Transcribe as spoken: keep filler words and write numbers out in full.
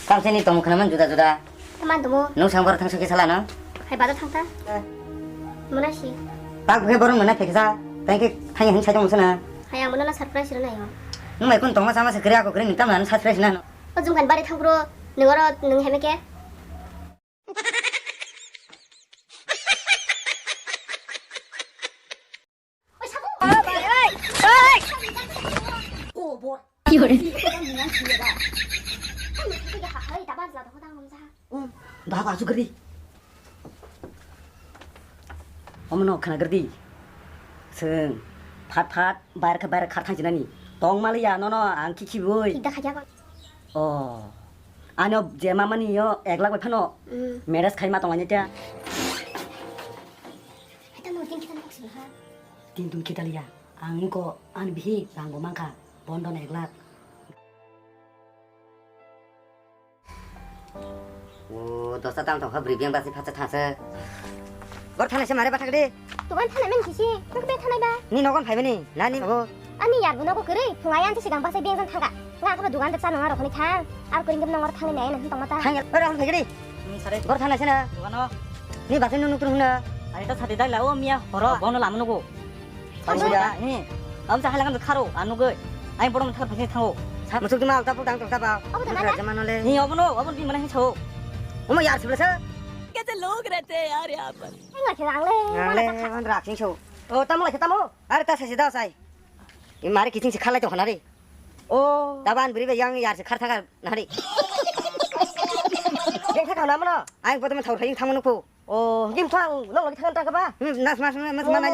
Tamsini tongmung khwnaman juda juda. Tama dumo. Nung sang borok thangsa khe salano. Hai bada thangta. Eh. Muna si. Pak bukhe borok nuna pheksa. Tang khe thangya hin saitong musana. Hai ang muna na surprise rwna yo. Nung mai kun tongma sama se kre ako kre ni tamna surprise na no. O jumkhan bari thang bro. Nung oro nung heme khe. Oi, sabo. Oi, bai, oi, oi. Kobor. Ki hore? Oi, dabar jla dong, dang, dong, ja. Um, dago asu gari. Omono khana gari. Seng, phat phat, bayar kha bayar khar thang jinani. Tong maliya, nono, ang kiki boi. Kida khaja ko. Oh. Ano je mamani yo ek lakh bai phano. Mm. Marriage khai ma tong ani ta. Heta mo tin kita nok sila ha. Tin tun kita liya. Ang ko an bihi rang bo mangkha. Bondon ek lakh. O dosta tam tongkha bri biang basi phacha thasa. Gor thanai se mare bathak de. Tugan thanai men kisi. Nang be thanai ba. Ni nogon phai bani. Na ni nogo. Ani yar bu nogo kiri. Phungai ansi sigang basa biang jan thangka. Nga kaba dugan de cha nang aro khoni thang. Ar kering gem nang aro thangni nai nang tong mata. Thang ya. Ora hon phai gidi. Hmm, sare. Gor thanai se na. Dugano. Ni basa nu nuk tung na. Ari ta sadi dai la o miya horo. Bono lam nogo. Thangwi da. Ni, am sa halang kharo, anugoi. Ai borom thar phasing thango. Musuk dima alta pul tang tang taba. Obo tama da? Raja manole. Ni obo no, obo ni mana hin sao. Omo yar sibla sa. कैसे लोग रहते हैं यार यहाँ पर। Ang lakhe ang le. Ang le, man rak sing sao. O, tamo lakhe tamo. Are ta sasi da sai. I mare kiching si khalai to hanare. O. Taban bri be yang yar si khar thaka nari. Yang thaka na mano. Ai botom thau thai thang mano ko. O, gim thang, nong lagi thang ta ba. Hmm, nas mas mas mana